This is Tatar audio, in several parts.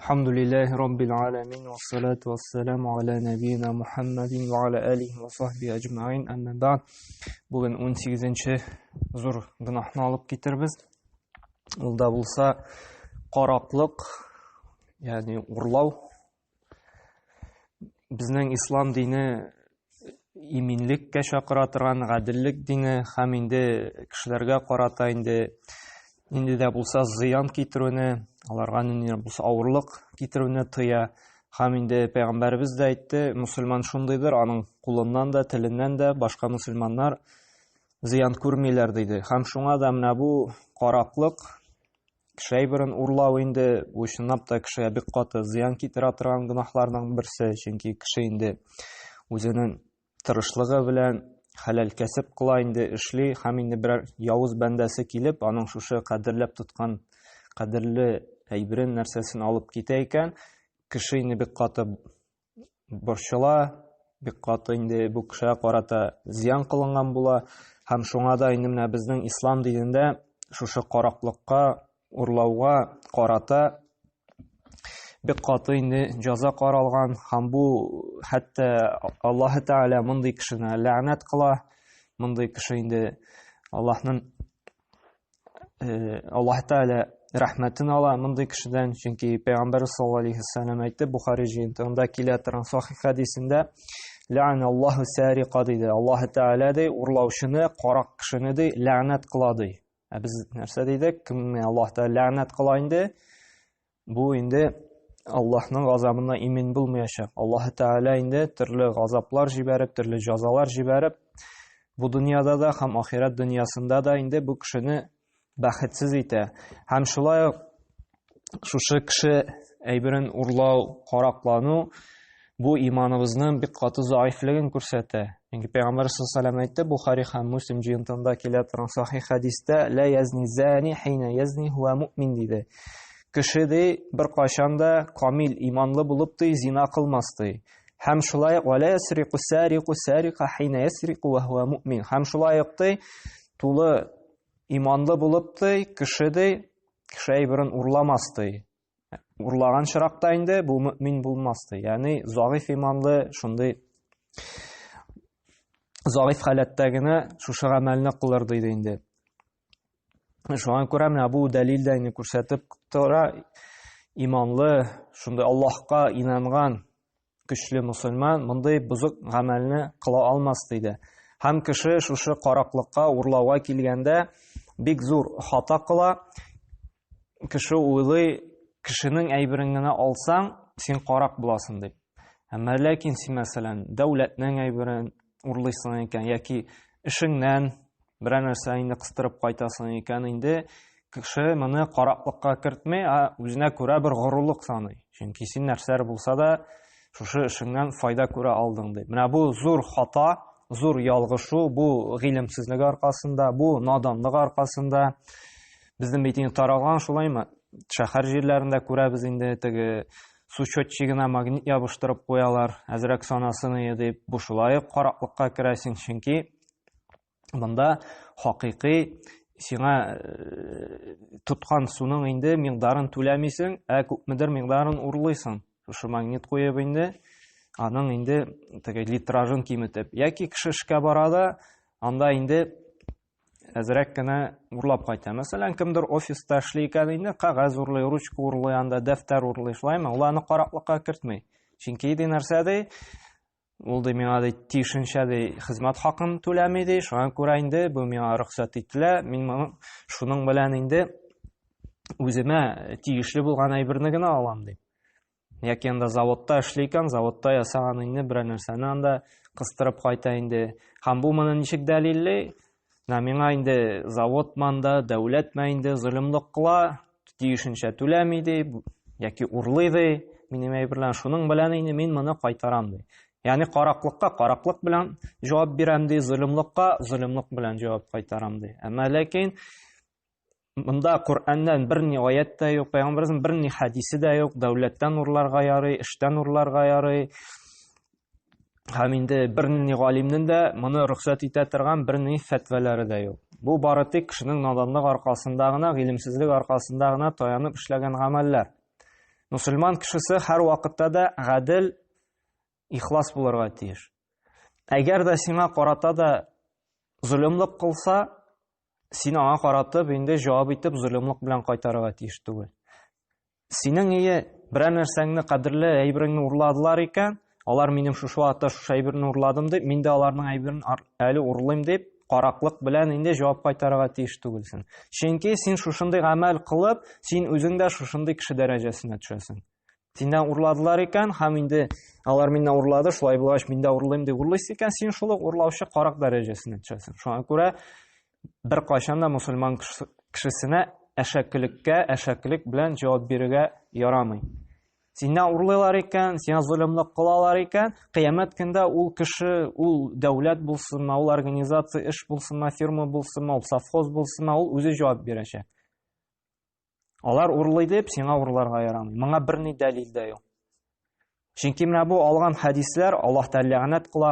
Алхамдулиллахи раббил аламин вассалату вассаламу аля набийна Мухаммадин ва аля алихи ва сахби аҗмаин. Әмма бәгъд. Бүген 18-нче зур гөнаһны алып китербез. Ул да булса караклык, ягъни урлау. Безнең ислам дине иминлеккә чакыра торган гаделлек дине һәм инде кешеләргә карата инде нинди дә булса зыян китерүне, аларга нинди дә булса авырлык китерүне тыя. Һәм инде пәйгамбәребез дә әйтте, мусульман шундыйдыр, аның кулыннан да, теленнән дә башка мусульманнар зыян күрмиләр диде. Һәм шуңа да менә бу караклык Кеше әйберен урлау инде бу чынлап та кешегә бик каты зыян китерә торган гөнаһларның берсе, чөнки кеше инде үзенең тырышлыгы белән хәләл кәсеп кыла инде, эшли һәм инде берәр явыз бәндәсе килеп, аның шушы кадерләп тоткан кадерле әйберен, нәрсәсен алып китә икән, кеше инде бик каты борчыла, бик каты инде бу кешегә карата зыян кылынган була. Һәм шуңа да инде менә безнең ислам динендә шушы караклыкка, урлауга карата бик каты инде җәза каралган һәм бу хәтта Аллаһы Тәгалә мондый кешене ләгънәт кыла. Мондый кеше инде Аллаһның Аллаһ Тәгалә рәхмәтен ала мондый кешедән, чөнки Пәйгамбәр саллаллаһу алейһи вәсәлләм әйтте, Бухари җыентыгында килә торган сахих хәдисендә, Ләгънә Аллаһу сариқа диде. Аллаһ Тәгалә ди, урлаучыны, карак кешене ди, ләгънәт кыла ди. Ә без нәрсә дидек? Кемне Аллаһ Тәгалә ләгънәт кыла инде? Бу инде Аллаһның газабыннан имин булмаячак. Аллаһ Тәгалә инде төрле газаплар җибәреп, төрле җәзалар җибәреп, бу дөньяда да һәм ахирәт дөньясында да инде бу кешене бәхетсез итә. Һәм шулай ук шушы кеше әйберен урлау, караклану бу иманыбызның бик каты заифлеген күрсәтә. Чөнки Пәйгамбәр саллаллаһу алейһи әйтте, Бухари һәм Муслим җыентыгында килә торган сахих хәдистә, "Ла язни зани хина язни хуа муъмин" диде. Кеше ди, бер кайчан да камил иманлы булып ди, зина кылмас ди. Һәм шулай ук "Ва ла ясрику сарику сарика хина ясрику ва хуа муъмин". Һәм шулай ук ди, тулы иманлы булып ди, кеше ди, кеше әйберен урламас ди. Урлаган чиракта инде бу мөмин булмас ди. Ягъни загыйф иманлы шундый загыйф халәттә генә шушы гамәлне кылыр диде инде. Шуңа күрә менә бу дәлил дә инде күрсәтеп тора, иманлы, шундый Аллаһка инанган көчле мусульман мондый бозык гамәлне кыла алмас диде. Һәм кеше шушы караклыкка, урлауга килгәндә бик зур хата кыла. Кеше уйлый, кешенең әйберен генә алсаң, син карак буласың дип. Әмма ләкин син, мәсәлән, дәүләтнең әйберен урлыйсың икән яки эшеңнән берәр нәрсә инде кыстырып кайтасың икән инде, кеше моны караклыкка кертми, ә үзенә күрә бер горурлык саный. Чөнки син нәрсәләр булса да шушы эшеңнән файда күрә алдың дип. Менә бу зур хата, зур ялгышу, бу гыйлемсезлек аркасында, бу наданлык аркасында безнең бит инде таралган шулаймы? Шәһәр җирләрендә күрәбез инде теге су счетчигына магнит ябыштырып куялар, әзрәк санасын дип. Бу шулай ук караклыкка керәсең, чөнки монда хакыйкый сиңа э, тоткан суның инде микъдарын түләмисең, ә күпмедер микъдарын урлыйсың. Шушы магнит куеп инде аның инде теге литражын киметеп. Яки кеше эшкә бара да, анда инде әзрәк кенә урлап кайта. Мәсәлән, кемдер офиста эшли икән инде, кәгазь урлый, ручка урлый, анда дәфтәр урлый, шулаймы? Ул аны караклыкка кертми. Чөнки ди нәрсә ди? Ул ди миңа ди тиешенчә ди хезмәт хакын түләми ди. Шуңа күрә инде бу миңа рөхсәт ителә. Мин моны шуның белән инде үземә тиешле булган әйберне генә алам ди. Яки анда заводта эшли икән, заводта ясаган инде берәр нәрсәне анда кыстырып кайта инде. Һәм бу моны ничек дәлилли? Менә миңа инде завод манда, дәүләт мә инде золымлык кыла, тиешенчә түләми ди, яки урлый ди, минем әйберләрне. Шуның белән инде мин моны кайтарам ди. Ягъни караклыкка караклык белән җавап бирәм ди, золымлыкка золымлык белән җавап кайтарам ди. Әмма ләкин Монда Коръәннән берни аят та юк, пәйгамбәребезнең берни хәдисе дә юк, дәүләттән урларга ярый, эштән урларга ярый. Һәм инде берни галимнең дә моны рөхсәт итә торган берни фәтвәләре дә юк. Бу бары тик кешенең наданлык аркасында гына, гыйлемсезлек аркасында гына таянып эшләгән гамәлләр. Мусульман кешесе һәр вакытта да гадел, ихлас булырга тиеш. Әгәр дә сиңа карата да золымлык кылса, син аңа каратып инде җавап итеп золымлык белән кайтарырга тиеш түгел. Синең ие берәр нәрсәңне, кадерле әйбереңне урладылар икән, алар минем шушы вакытта шушы әйберне урладым дип, мин дә аларның әйберен әле урлыйм дип, караклык белән инде җавап кайтарырга тиеш түгелсең. Чөнки син шушындый гамәл кылып, син үзең дә шушындый кеше дәрәҗәсенә төшәсең. Синнән урладылар икән, һәм инде алар миннән урлады, шулай булгач мин дә урлыйм дип урлыйсың икән, син шул ук урлаучы карак дәрәҗәсенә төшәсең. Шуңа күрә бер кайчан да мусульман кешесенә әшәкелеккә әшәкелек белән җавап бирергә ярамый. Синнән урлыйлар икән, сиңа золымлык кылалар икән, кыямәт көндә ул кеше, ул дәүләт булсынмы, ул организация, эш булсынмы, фирма булсынмы, ул совхоз булсынмы, ул үзе җавап бирәчәк. Алар урлый дип, сиңа урларга ярамый. Моңа берни дәлил дә юк. Чөнки менә бу алган хәдисләр Аллаһ Тәгалә ләгънәт кыла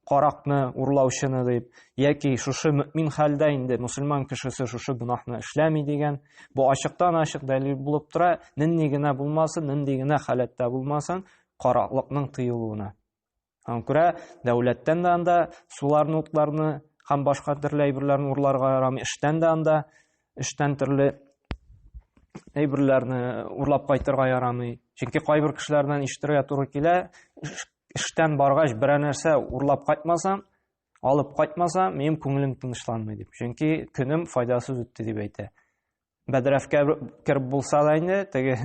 каракны, урлаучыны дип, яки шушы мөмин хәлдә инде мусульман кешесе шушы гөнаһны эшләми дигән, бу ачыктан-ачык дәлил булып тора, нинди генә булмасын, нинди генә халәттә булмасын, караклыкның тыелуына. Аңа күрә дәүләттән дә анда суларны, утларны һәм башка төрле әйберләрне урларга ярамый, эштән дә анда эштән төрле әйберләрне урлап кайтырга ярамый. Чөнки кайбер кешеләрдән ишетергә туры килә, эштән баргач берәр нәрсә урлап кайтмасам, алып кайтмасам, минем күңелем тынычланмый дип. Чөнки көнем файдасыз үтте дип әйтә. Бәдрәфкә кереп булса да инде, теге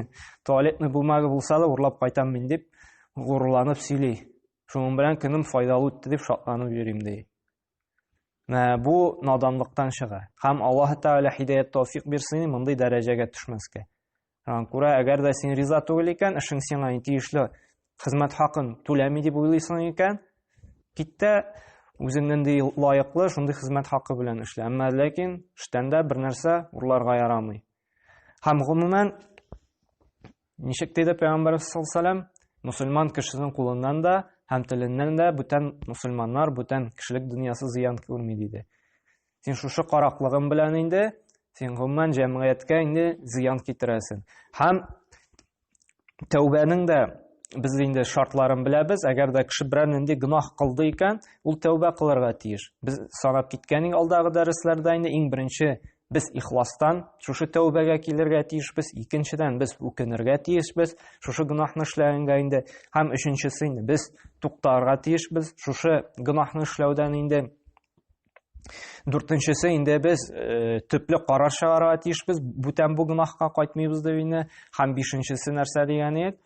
туалетный бумага булса да урлап кайтам мин дип горурланып сөйли. Шуның белән көнем файдалы үтте дип шатланып йөрим ди. Менә бу наданлыктан чыга. Һәм Аллаһ Тәгалә һидаят тәүфик бирсен мондый дәрәҗәгә төшмәскә. Шуңа күрә, әгәр дә син риза түгел икән, эшең сиңа тиешле хезмәт хакын түләми дип уйлыйсың икән, кит тә үзең нинди лаеклы, шундый хезмәт хакы белән эшлә. Әмма ләкин эштән дә бер нәрсә урларга ярамый. Һәм гомумән, ничек диде Пәйгамбәрбез саллаллаһу алейһи вәсәлләм, мусульман кешесенең кулыннан да һәм теленнән дә бүтән мусульманнар, бүтән кешелек дөньясы зыян күрми диде. Син шушы караклыгың белән инде син гомумән җәмгыятькә инде зыян китерәсең. Һәм тәүбәнең дә без инде шартларын беләбез. Әгәр дә кеше берәр нинди гөнаһ кылды икән, ул тәүбә кылырга тиеш. Без санап киткән алдагы дәресләрдә инде иң беренче без ихластан шушы тәүбәгә килергә тиешбез. Икенчедән без үкенергә тиешбез шушы гөнаһны эшләгәнгә инде. Һәм өченчесе инде без туктарга тиешбез шушы гөнаһны эшләүдән инде. Дүртенчесе инде без э, төпле карар чыгарырга тиешбез, бүтән бу гөнаһка кайтмыйбыз дип инде. Һәм бишенчесе нәрсә дигән идек?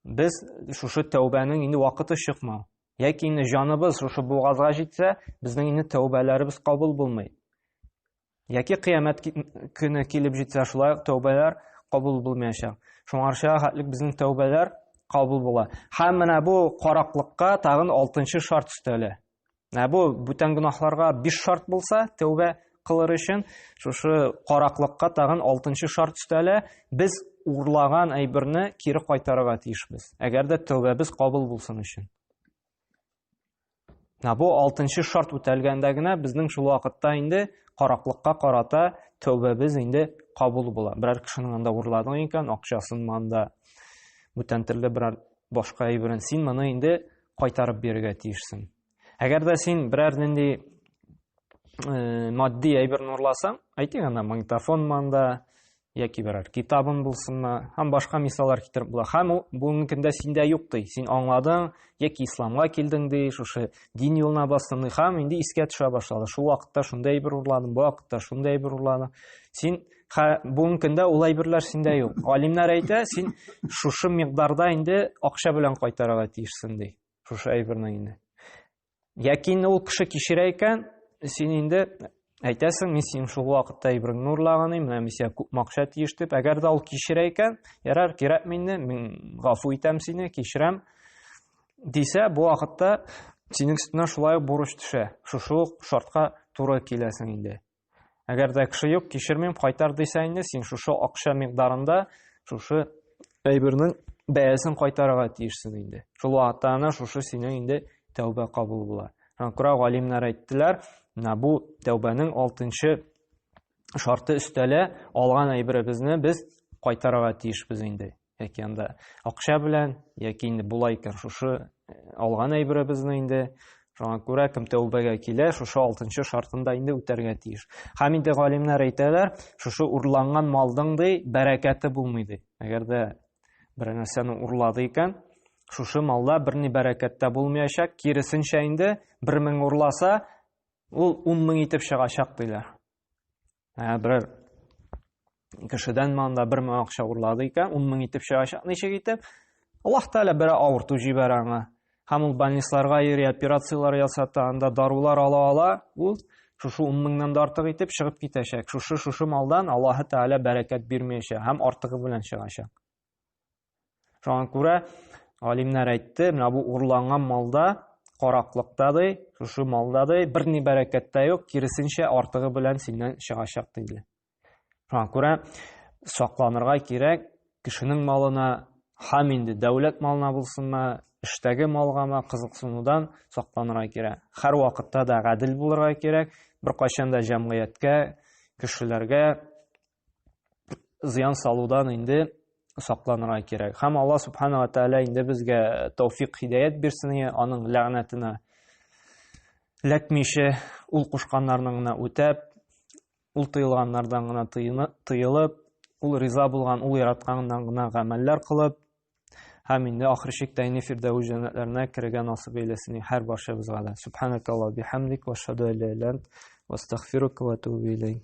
Без шушы тәүбәнең инде вакыты чыкмау. Яки инде җаныбыз шушы бугазга җитсә, безнең инде тәүбәләребез кабул булмый. Яки кыямәт көне килеп җитсә, шулай ук тәүбәләр кабул булмаячак. Шуңарча хәтлек безнең тәүбәләр кабул була. Һәм менә бу караклыкка тагын алтынчы шарт өстәлә. Менә бу бүтән гөнаһларга 5 шарт булса, тәүбә кылыр өчен, шушы караклыкка тагын алтынчы шарт өстәлә. Без урлаган әйберне кире кайтарырга тиешбез. Әгәр дә тәүбәбез кабул булсын өчен. Менә бу алтынчы шарт үтәлгәндә генә безнең шул вакытта инде караклыкка карата тәүбәбез инде кабул була. Берәр кешенең анда урладың икән, акчасын анда бүтән төрле берәр башка әйберен син моны инде кайтарып бирергә тиешсең. Әгәр дә син берәр нинди э, матди әйберне урласаң, әйтик анда магнитофон манда яки берәр китабың булсынмы, һәм башка мисаллар китереп була. Һәм ул бүгенге көндә синдә юк ди. Син аңладың, яки исламга килдең ди, шушы дин юлына бастың ди, һәм инде искә төшә башлады. Шул вакытта шундый әйбер урладым, бу вакытта шундый әйбер урладым. Син бүгенге көндә ул әйберләр синдә юк. Галимнәр әйтә, син шушы микъдарда инде акча белән кайтарырга тиешсең ди. Шушы әйберне инде. Яки инде ул кеше кичерә икән, син инде әйтәсең, мин синең шул вакытта әйбереңне урлаган идем, менә мин сиңа күпме акча тиеш дип. Әгәр дә ул кичерә икән, ярар, кирәкми инде, мин гафу итәм сине, кичерәм дисә, бу вакытта синең өстенә шулай ук бурыч төшә. Шушы ук шартка туры киләсең инде. Әгәр дә кеше юк, кичермим, кайтар дисә инде, син шушы акча микъдарында шушы әйбернең бәясен кайтарырга тиешсең инде. Шул вакытта ана шушы синең инде тәүбә кабул була. Шуңа күрә галимнәр әйттеләр, менә бу тәүбәнең алтынчы шарты өстәлә, алган әйберебезне без кайтарырга тиешбез инде. Яки анда акча белән, яки инде була икән шушы алган әйберебезне инде. Шуңа күрә кем тәүбәгә килә, шушы алтынчы шартын да инде үтәргә тиеш. Һәм инде галимнәр әйтәләр, шушы урланган малдың ди бәрәкәте булмый ди. Әгәр дә бер нәрсәне урлады икән, шушы малда берни бәрәкәт тә булмаячак, киресенчә инде 1000 урласа, ул 10000 итеп чыгачак диләр. Ә берәр кешедән монда 1000 акча урлады икән, 10000 итеп чыгачак ничек итеп? Аллаһ Тәгалә берәр авырту җибәрә аңа. Һәм ул больницаларга йөри, операцияләр ясата, анда дарулар ала ала, ул шушы 10 меңнән дә артык итеп чыгып китәчәк. Шушы шушы малдан Аллаһы Тәгалә бәрәкәт бирмәячәк һәм артыгы белән чыгачак. Шуңа күрә галимнәр әйтте, менә бу урланган малда, караклыкта ди, шушы малда ди, берни бәрәкәт тә юк, киресенчә артыгы белән синнән чыгачак диде. Шуңа күрә сакланырга кирәк, кешенең малына һәм инде дәүләт малына булсынмы, эштәге малгамы кызыксынудан сакланырга кирәк. Һәр вакытта да гадел булырга кирәк, беркайчан да җәмгыятькә, кешеләргә зыян салудан инде сакланырга кирәк. Һәм Алла субхана ва тааля инде безгә тәүфик хидәят бирсен, аның ләгънәтенә ләкмичә, ул кушканнарны гына үтәп, ул тыелганнардан гына тыелып, ул риза булган, ул яратканнан гына гамәлләр кылып, һәм инде ахыр чиктә инде Фирдәүс җәннәтләренә керергә насыйп әйләсен һәр барчабызга да. Субханакаллаһ бихамдик ва ашһаду ан ла иляха илля ант ва астагфирука ва атубу илейк.